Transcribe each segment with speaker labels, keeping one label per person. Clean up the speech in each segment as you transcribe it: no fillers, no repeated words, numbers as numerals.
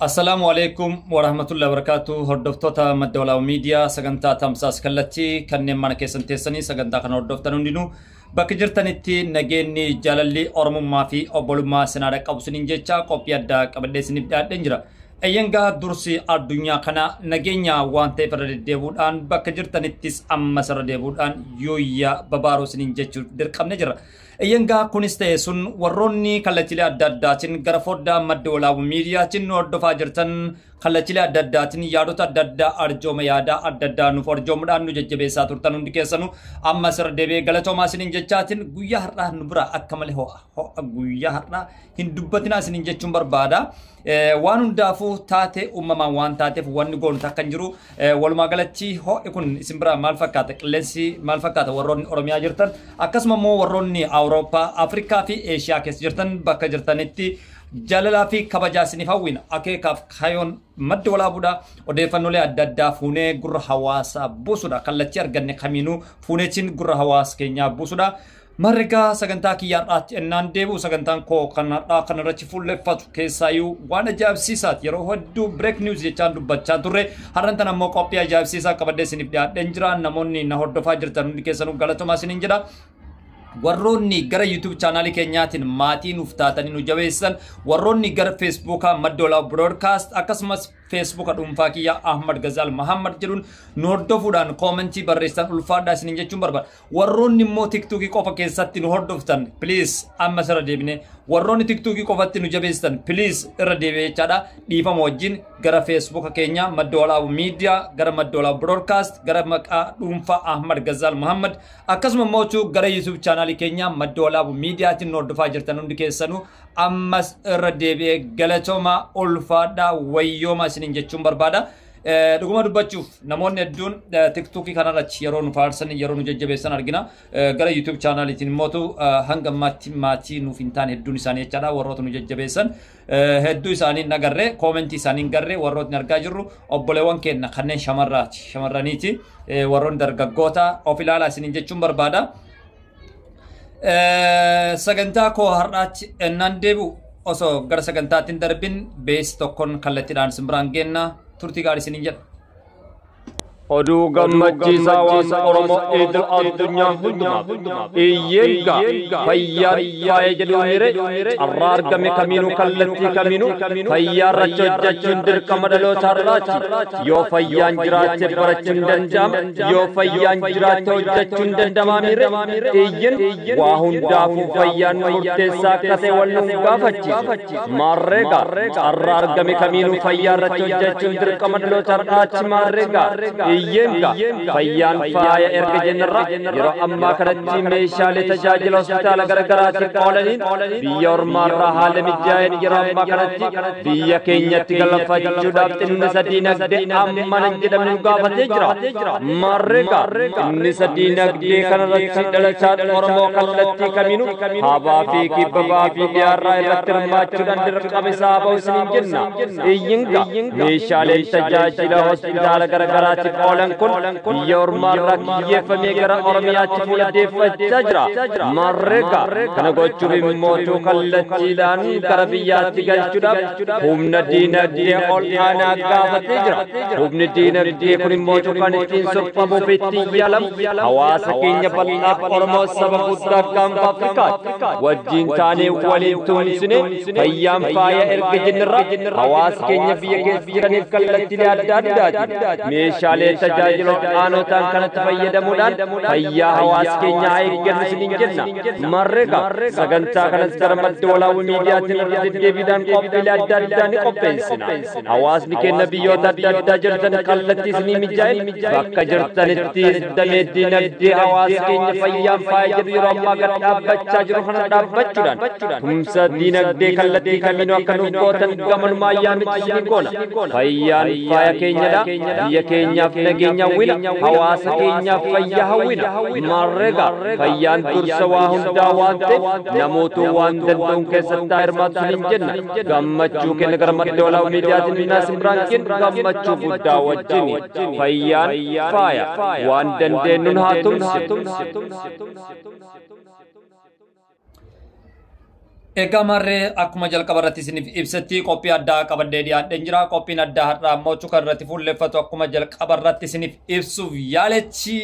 Speaker 1: Assalaamu alaikum warahmatullahi wabarakatuh. Hordoftoota Madda Walaabuu Miidiyaa sagantaa Tamsaas Kallattii kanneen mana keessan teessanii sagantaa kana hordoftan hundinuu bakka jirtanitti nageenyi jaalalli Oromummaa fi obbolummaa sinaa dhaqqabu isiniin jecha qophii addaa qabadhee isiniif dhiyaadheen jira. Eeyyangaa dursi addunyaa kana nageenya waan ta'eef irra deddeebi'uudhaan bakka jirtanittis ammas irra deebi'uudhaan yooyyaa babaaroo isiniin jechuuf dirqamne jira. Eeyyangaa kunis ta'e sun warroonni kallattiilee adda addaatiin gara foddaa Madda Walaabuu Miidiyaatiin nu hordofaa jirtan kallattiilee adda addaatiin yaadota adda addaa arjooma yaadaa adda addaa nuuf arjoomuudhaan nu jajjabeessaa turtan hundi keessanuu ammas irra deebi'ee galatoomaa isiniin jechaatiin guyyaa har'aa nu bira akka malee ho'a ho'a guyyaa har'aa hin dubbatinaa isiniin jechuun barbaada. Waan hundaafuu taatee uumamaan waan taateef wanni goonu takka hin jiru. Walumaa galatti ho'i kun isin biraa maal fakkaata? Qilleensi maal fakkaata? Warroonni Oromiyaa jirtan akkasuma immoo warroonni Awurooppaa, Afrikaa fi Eeshiyaa keessa jirtan bakka jirtanitti jaalalaa fi kabajaa isiniif hawwina. Akeekaaf kayoon Madda Walaabuudha. Odeeffannoolee adda addaa fuunee gurra hawaasaa buusudha. Kallattii arganne kamiinuu fuuneetiin gurra hawaasa keenyaa buusudha. Marrigaa sagantaa kiyya har'aatti ennaan deebi'u sagantaan koo kan har'aa kan irratti fuulleffatu keessaayyuu waan ajaa'ibsiisaati. Yeroo hedduu break news jechaan dubbachaa turre. Har'an tan ammoo qophii ajaa'ibsiisaa qabadhee isiniif dhiyaadheen jira. Namoonni na hordofaa jirtan hundi keessanuu galatoomaa isiniin jedha. Warroonni gara YouTube chaanaalii keenyaatiin maatii nuuf taatanii nu jabeessan, warroonni gara Feesbuukaa Madda Walaabuu Broadcast akkasumas Feesbuuka dhuunfaa kiyya Ahmad Gazaal Muhammad jedhuun nu hordofuudhaan koomentii barreessan ulfaadhaa isiniin jechuun barbaada. Warroonni immoo TikTokii qofa keessatti nu hordoftan please ammas irra deebine warroonni TikTokii qofatti nu jabeessan please irra deebi'ee jechaadha dhiifama wajjin gara Feesbuuka keenya Madda Walaabuu Miidiyaa gara Madda Walaabuu Broadcast gara maqaa dhuunfaa Ahmad Gazaal Muhammad akkasuma immoo gara YouTube chaanaalii keenya Madda Walaabuu Miidiyaatiin nu hordofaa jirtan hundi keessanuu ammas irra deebi'ee galatoomaa ulfaadhaa wayyooma isiniin jechuun barbaada. Dhuguma dubbachuuf namoonni hedduun TikTokii kanarratti yeroo nu faarsan yeroo nu jajjabeessan argina. Gara YouTube chaanaaliitiin immootu hanga ammaatti maatii nuuf hin taane hedduun isaanii jechaadha warroota nu jajjabeessan hedduu isaanii hin agarre koomentii isaanii hin garre warrootni argaa jirru obboleewwan keenya kanneen shamarraati shamarraniiti warroonni dargaggoota of ilaalaa isiniin jechuun barbaada. Sagantaa koo har'aatti ennaan deebi'u osoo gara sagantaatti hin darbin beeksi tokkoon kallattiidhaan isin biraan geenna turtii gaarii isiniin jedha.
Speaker 2: Oduu gammachiisaa hawaasa Oromoo idil addunyaa hundumaaf iyyeen gaa fayyaan faaya jedhuun mire carraa argame kamiinuu kallattii kamiinuu fayyaa irratti hojjechuun dirqama dhaloota har'aati. Yoo fayyaan jiraatte barachuun danda'ama, yoo fayyaan jiraatte hojjechuun danda'ama mire iyyin waa hundaafuu fayyaan murteessaa akka ta'e wal nu gaafachiisu. Maarree gaa carraa argame kamiinuu fayyaa irratti hojjechuun dirqama dhaloota har'aati maarree gaa. Iyyeenga fayyaan faaya erga jennarra yeroo ammaa kanatti meeshaalee tajaajila hospitaala garagaraatiif oolaniin biyya ormaarraa haala mijaa'een yeroo ammaa kanatti biyya keenyatti galfachuudhaaf xinnisa diinagdee ammana hin jedhamne nu gaafatee jira. Maarreega xinnisa diinagdee kanarratti dhalataan Oromoo kallattii kamiinuu kaabaa fi kibba ba'aa fi dhiyaarraa irratti hirmaachuudhaan dirqama isaa ba'u isiniin jenna. Iyyinga meeshaaleen tajaajila hospitaala garagaraatiif oolan kun biyya ormaarraa kiyyeeffamee gara Oromiyaatti fuula deeffachaa jira. Maarreega kana gochuuf immootuu kallattiidhaan gara biyyaatti galchuudhaaf humna diinagdee ol aanaa gaafatee jira. Humni diinagdee kun immootuu kan ittiin suphamuuf ittiin yaalamu hawaasa keenya bal'aaf Oromoo saba guddaa gaanfa Afrikaati. Wajjin taanee waliin tumsine fayyaan faaya erga jennirra hawaasa keenya biyya keessa jiraniif kallattiilee adda addaatiin meeshaalee tajaajila ol'aanoo ta'an kanatti fayyadamuudhaan fayyaa hawaasa keenyaa haa eeggannu isiniin jenna. Marreega sagantaa kanas gara Madda Walaabuu Miidiyaatiin irra deddeebiidhaan qophiilee adda addaa ni qopheessina. Hawaasni keenya biyyoota adda addaa jirtan kallattii isinii mijaa'een bakka jirtanitti damee diinagdee hawaasa keenya fayyaan faaya jedhu yeroo ammaa gad dhaabbachaa jiru kana dhaabbachuudhaan tumsa diinagdee kallattii kamiinuu akka nuuf gootan gamanumaa yaamicha isinii goona. Fayyaan faaya keenyadha. Biyya keenyaaf nageenya hawwina. Hawaasa keenyaaf fayyaa hawwina. Maarreega fayyaan dursa waa hundaa waan ta'eef namootuu waan danda'uun keessatti haa hirmaatu isiniin jenna. Gammachuu keenya gara Madda Walaabuu Miidiyaatiin innaa isin biraan geenyu gammachuu guddaa wajjini. Fayyaan faaya waan dandeenyuun haa tumsinu.
Speaker 1: Egaa marree akkuma jalqaba irratti isiniif ibsatti qophii addaa qabadhee dhiyaadheen jira. Qophiin addaa har'aa immoo kan irratti fuulleffatu akkuma jalqaba irratti isiniif ibsuuf yaalechi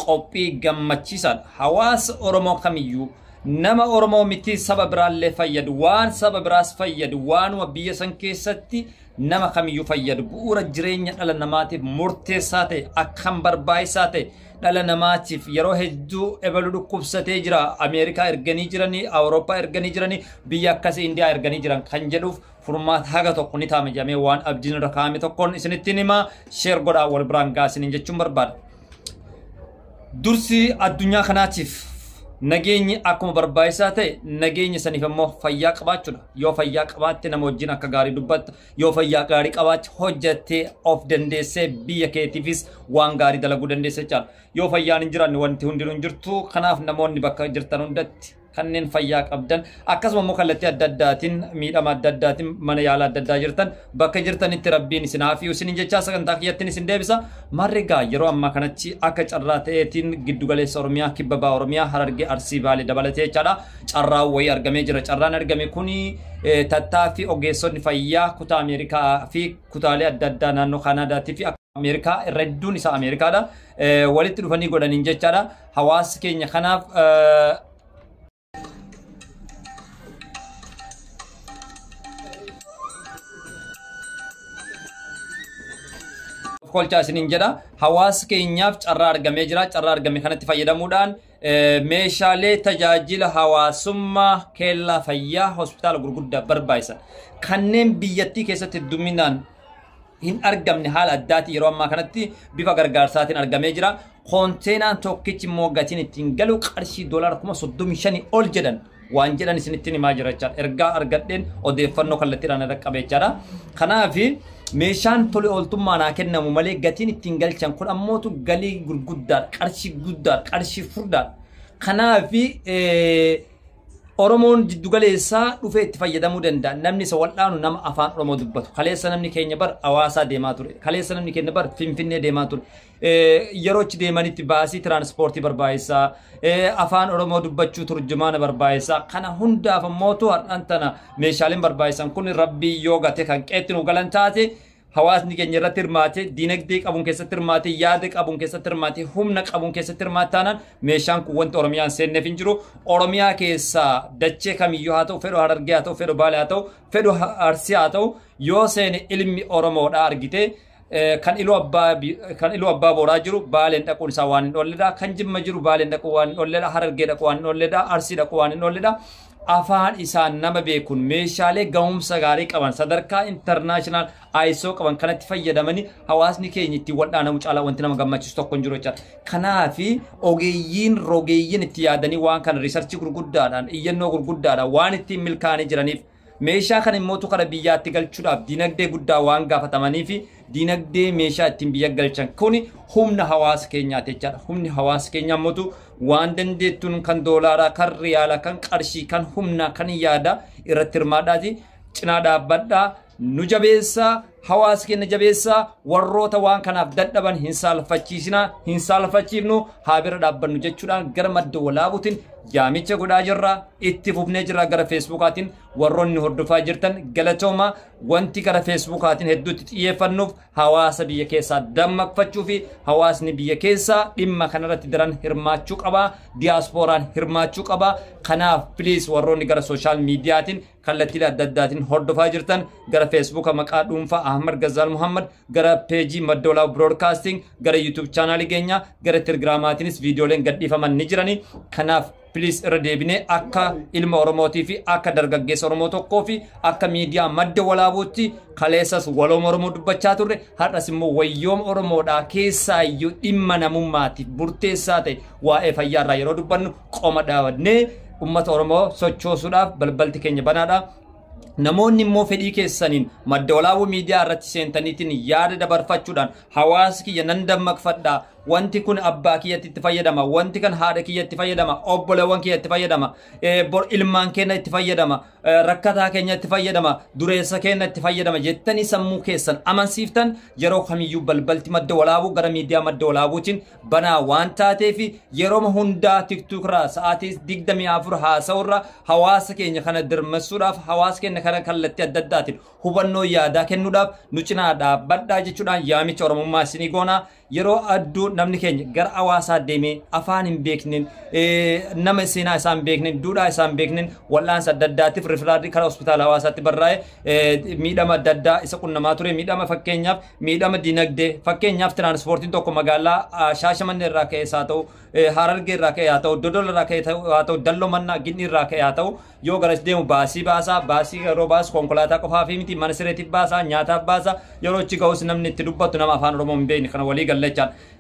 Speaker 1: qophii gammachiisaadha. Hawaasa Oromoo kamiyyuu, nama Oromoo miti, saba biraallee fayyadu, waan saba biraas fayyadu, waanuma biyya san keessatti nama kamiyyuu fayyadu, bu'uura jireenya dhala namaatiif murteessaa ta'e, akkam barbaachisaa ta'e dhala namaatiif. Yeroo hedduu ebalu dhukkubsatee jira, Ameerikaa erganii jiranii, Awurooppaa erganii jiranii, biyya akkasii Indiyaa erganii jiran kan jedhuuf furmaata haga tokko ni taa'ame jedhamee waan abdiin irra kaa'ame tokkoon isinittiin himaa, share godhaa wal biraan gaasiniin jechuun barbaada. Dursi addunyaa kanaatiif nageenyi akkuma barbaachisaa ta'e, nageenya saniif immoo fayyaa qabaachuudha. Yoo fayyaa qabaatte nama wajjin akka gaarii dubbatta. Yoo fayyaa gaarii qabaatte hojjattee of dandeessee biyya keetiifis waan gaarii dalaguu dandeessa jechaadha. Yoo fayyaan hin jiraanne wanti hundinuu hin jirtu. Kanaaf namoonni bakka jirtan hundatti kanneen fayyaa qabdan, akkasuma immoo kallattii adda addaatiin miidhama adda addaatiin mana yaala adda addaa jirtan, bakka jirtanitti Rabbiin isin haa fi'u isinin jechaa sagantaa kiyyattiin isin deebisa. Marrigaa yeroo ammaa kanatti akka carraa ta'eetiin giddugaleessa Oromiyaa, kibba baha Oromiyaa, Harargee, Arsii, Baalee dabalatee jechaadha. Carraan wayii argamee jira. Carraan argame kuni tattaaffii ogeessonni fayyaa kutaa Ameerikaa fi kutaalee adda addaa naannoo Kaanaadaatii fi Ameerikaa, irra hedduun isaa Ameerikaadha. Walitti dhufanii godhaniin jechaadha. Hawaasa keenya kanaaf kolchaa isiniin jedha. Hawaasa keenyaaf carraa argamee jira. Carraa argame kanatti fayyadamuudhaan meeshaalee tajaajila hawaasummaa keellaa fayyaa hospitaala gurguddaa barbaachisan kanneen biyyattii keessatti hedduminaan hin argamne haala addaatiin yeroo ammaa kanatti bifa gargaarsaatiin argamee jira. Konteenaan tokkichi immoo gatiin ittiin galu qarshii $35,000 ol jedhan waan jedhan isinittiin himaa jira jechaadha. Ergaa argadheen odeeffannoo kallattiidhaan irra qabe jechaadha. Kanaaf meeshaan tole ooltummaa naa kennamu malee gatiin ittiin galchan kun ammootu galii gurguddaadha, qarshii guddaadha, qarshii furdaadha. Kanaaf Oromoon jiddugaleessaa dhufee itti fayyadamuu danda'a. Namni isa wal'aanu nama afaan Oromoo dubbatu. Kaleessa namni keenya bar Hawaasaa deemaa ture. Kaleessa namni keenya bar Finfinnee deemaa ture. Yeroo achi deemanitti baasii tiraanspoortii barbaachisaa. Afaan Oromoo dubbachuu turjumaana barbaachisaa. Kana hundaaf ammootu har'aan tana meeshaaleen barbaachisan kun Rabbii yoo gate kan qeetti nu galan taate, hawaasni keenya irratti hirmaate, diinagdee qabuun keessatti hirmaate, yaada qabuun keessatti hirmaate, humna qabuun keessatti hirmaate taanaan meeshaan kun wanti Oromiyaan seenneef hin jiru. Oromiyaa keessaa dachee kamiyyuu haa ta'u, fedhu Harargee haa ta'u, fedhu Baalee haa ta'u, fedhu Arsii haa ta'u, yoo seene ilmi Oromoodhaa argite kan Iluu Abbaa Booraa jiru Baaleen dhaquun isaa waan hin oolledha. Kan Jimma jiru Baaleen dhaquu waan hin oolledha. Harargee dhaquu waan hin oolledha. Arsii dhaquu waan hin oolledha. Afaan isaan nama beekuun meeshaalee gahumsa gaarii qaban, sadarkaa international ISO qaban kanatti fayyadamanii hawaasni keenya ittiin wal'aanamu caalaa wanti nama gammachiisu tokko hin jiru jechaadha. Kanaafi ogeeyyiin rogeeyyiin itti yaadanii waan kana research gurguddaadhaan, iyyannoo gurguddaadhaan waan ittiin milkaa'anii jiraniif, meeshaa kana immoo kara biyyaatti galchuudhaaf diinagdee guddaa waan gaafatamanii fi diinagdee meeshaa ittiin biyya galchan kuni humna hawaasa keenyaati jechaadha. Humni hawaasa keenyaa immoo waan dandeettuun kan doolaaraa, kan riyaalaa, kan qarshii, kan humnaa, kan yaada irratti hirmaadhaati. Cinaa dhaabbadhaa, nu jabeessaa, hawaasa keenya jabeessaa, warroota waan kanaaf dadhaban hin saalfachiisinaa, hin saalfachiifnu, haa bira dhaabbannu jechuudhaan gara Madda Walaabuutiin yaamicha godhaa jirra. Itti fufnee jirra. Gara Feesbuukaatiin warroonni hordofaa jirtan galatooma. Wanti gara Feesbuukaatiin hedduutti xiyyeeffannuuf hawaasa biyya keessaa dammaqfachuu fi hawaasni biyya keessaa dhimma kanarratti daran hirmaachuu qaba, diyaaspooraan hirmaachuu qaba. Kanaaf please, warroonni gara social miidiyaatiin kallattiilee adda addaatiin hordofaa jirtan, gara Feesbuuka maqaa dhuunfaa Ahmad Gazaal Muhammad, gara peejii Madda Walaabuu Broadcasting, gara YouTube chaanaalii keenya, gara Telegiraamaatiinis viidiyooleen gadhiifaman ni jirani. Kanaaf please, irra deebinee akka ilma Oromootii fi akka dargaggeessa Oromoo tokkoo fi akka miidiyaa Madda Walaabuutti kaleessas walooma Oromoo dubbachaa turre, har'as immoo wayyooma Oromoodhaa keessaayyuu dhimma namummaatiif murteessaa ta'e waa'ee fayyaarraa yeroo dubbannu qoma dhaabannee ummata Oromoo sochoosuudhaaf balbalti keenya banaadha. Namoonni immoo fedhii keessaniin Madda Walaabuu Miidiyaa irratti seentaniitiin yaada dabarfachuudhaan hawaasa kiyya nan dammaqfadhaa, Wanti kun abbaa kiyyatti itti fayyadama, wanti kan haadha kiyyatti fayyadama, obboleewwan kiyyatti fayyadama, bor ilmaan keenya itti fayyadama, rakkataa keenya itti fayyadama, dureessa keenya itti fayyadama jettanii sammuu keessan amansiiftan, yeroo kamiyyuu balbalti Madda Walaabuu gara miidiyaa Madda Walaabuutiin banaa waan taateef, yeroo hundaa TikTokirraa sa'aatii 24 haasa'urra hawaasa keenya kana dirmassuudhaaf, hawaasa keenya kana kallattii adda addaatiin hubannoo yaadaa kennuudhaaf nu cinaa dhaabbadhaa jechuudhaan yaamicha Oromummaa isinii goonaa. Yeroo adduu namni keenya gara hawaasaa deemee afaan hin beekneen, nama seenaa isaa hin beekneen, duudhaa isaa hin beekneen, wal'aansa adda addaatiif referral karaa hospitaala hawaasaatti barraa'e, miidhama adda addaa isa qunnamaa ture, miidhama fakkeenyaaf miidhama dinagdee, fakkeenyaaf tiraanspoortiin tokko magaalaa Shaashamannee irraa ka'ee haa ta'u, Harargee irraa ka'ee haa ta'u, Dodola irraa ka'ee haa ta'u, Dalloo Mannaa Ginni irraa ka'ee haa ta'u, yoo garas deemu baasii baasaa. Baasii yeroo baasu konkolaataa qofaa fi miti, mana sireetiif baasaa, nyaataaf baasaa. Yeroo achi ga'us namni itti dubbatu nama afaan Oromoo hin beekne kana walii galla.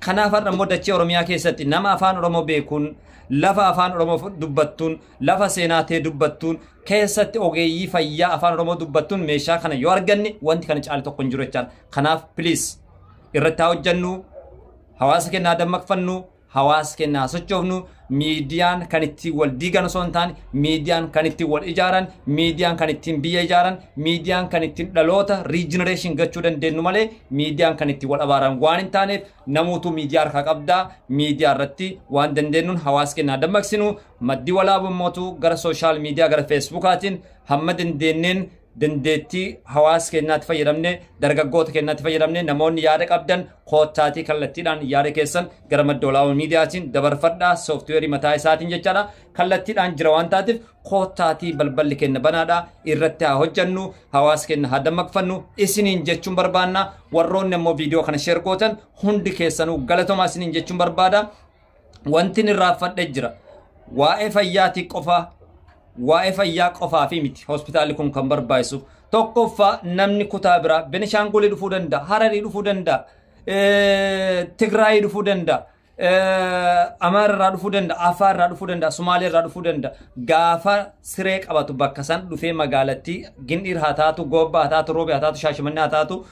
Speaker 1: Kanaaf har'a immoo dachee Oromiyaa keessatti nama afaan Oromoo beekuun, lafa afaan Oromoo dubbattuun, lafa seenaa ta'e dubbattuun keessatti ogeeyyii fayyaa afaan Oromoo dubbattuun meeshaa kana yoo arganne, wanti kana caale tokko hin jiru jechaadha. Kanaaf please irratti haa hojjennu, hawaasa keenya haa dammaqfannu, hawaasa keenya haa sochoofnu. Miidiyaan kan ittiin wal diigan osoo hin taane, miidiyaan kan ittiin wal ijaaran, miidiyaan kan ittiin biyya ijaaran, miidiyaan kan ittiin dhaloota regeneration gachuu dandeenyu malee miidiyaan kan ittiin wal abaaran waan hin taaneef, namoota miidiyaa harkaa qabdaa, miidiyaa irratti waan dandeenyuun hawaasa keenya haa dammaqsinu. Maddi Walaabuu mootu gara social media, gara Facebookaatiin hamma dandeenyeen dandeettii hawaasa keenyaatti fayyadamne, dargaggoota keenyaatti fayyadamne, namoonni yaada qabdan koottaatii kallattiidhaan yaada keessan gara Madda Walaabuu miidiyaatiin dabarfadhaa. Software mataa isaatiin jechaadha, kallattiidhaan jira waan taateef, koottaatii balballi keenya banaadha. Irratti haa hojjannu, hawaasa keenya haa dammaqfannu isiniin jechuun barbaanna. Warroonni immoo viidiyoo kana share gootan hundi keessanuu galatomaa isiniin jechuun barbaada. Wanti irraanfadhee jira, waa'ee fayyaatii qofa, waa'ee fayyaa qofaa fi miti hospitaalli kun kan barbaachisu. Tokkoffaa, namni kutaa biraa Benishaangulii dhufuu danda'a, Hararii dhufuu danda'a, Tigraayii dhufuu danda'a, Amaara irraa dhufuu danda'a, Afaar irraa dhufuu danda'a, Sumaalee irraa dhufuu danda'a. Gaafa siree qabatu bakka san dhufee magaalattii Gindhiir haa taatu, Goobbaa haa taatu, Roobee haa taatu, Shaashamannee haa taatu,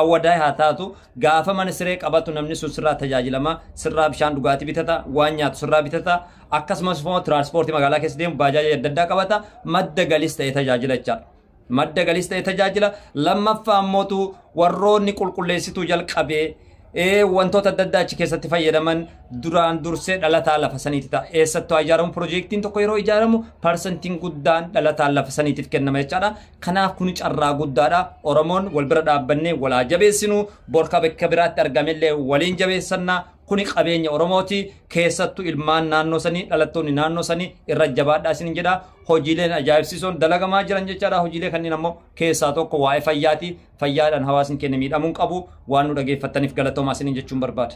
Speaker 1: Awwadaay haa taatu, gaafa mana siree qabatu namni sun sirraa tajaajilama, sirraa bishaan dhugaatii bitata, waan nyaatu sirraa bitata, akkasumas immoo tiraanspoortii magaalaa keessa deemu baajaajii adda addaa qabata, madda galiis ta'ee tajaajila jechaadha. Madda galiis ta'ee tajaajila. Lammaffaa ammootu warroonni qulqulleessituu jalqabee wantoota adda addaa achi keessatti fayyadaman duraan dursee dhalataa lafa saniiti ta'a. Eessattuu ijaaramu, piroojeektiin tokko yeroo ijaaramu parsantiin guddaan dhalataa lafa saniitiif kennama jechaadha. Kanaaf kun carraa guddaadha. Oromoon wal bira dhaabbannee walaa jabeessinu, borka bakka biraatti argamellee waliin jabeessannaa. Kuni qabeenya Oromooti. Keessattuu ilmaan naannoo sanii, dhalattoonni naannoo sanii irra jabaadhaa isin jedha. Hojiileen ajaa'ibsiisoon dalagamaa jiran jechaadha. Hojiilee kanneen ammoo keessaa tokko waa'ee fayyaati. Fayyaadhaan hawaasni keenya miidhamuu qabu. Waan nu dhageeffattaniif galatoomaa isiniin jechuun barbaada.